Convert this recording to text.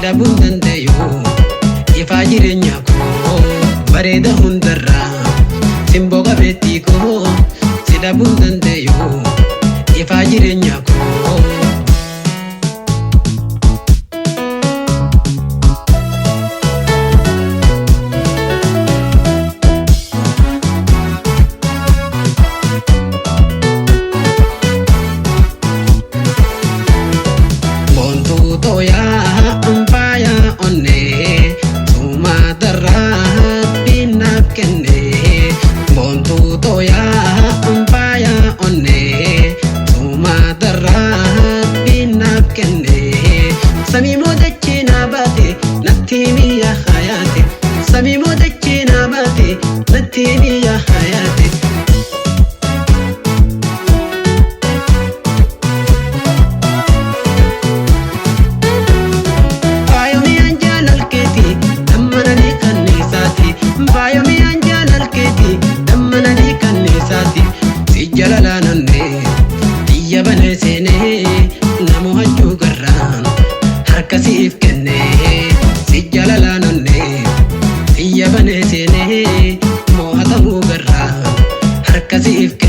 dhabuun dandayu ifaa jireenya koo bareeda hundarraa simboo qabeettii koo si dhabuun dandayu ifaa jireenya koo. Boontuu tooyaa faaya onnee sumaa darraa binaaf kennee. Boontuu tooyaa faaya onnee sumaa darraa binaaf kennee. Samii moodachee naa baate natti mi'a hayaate. Samii moodachee naa baate natti mi'a hayaate. Faayomiyaan jaalalkeeti dammananii kanniisaati. Faayomiyaan jaalalkeeti dammananii kanniisaati. Si jalalaan onnee biyya banee seenee nama hajjuu garraan harka siif kennee. Si jalalaan onnee biyya banee seenee mo'atamuu garraan harka siif kennee.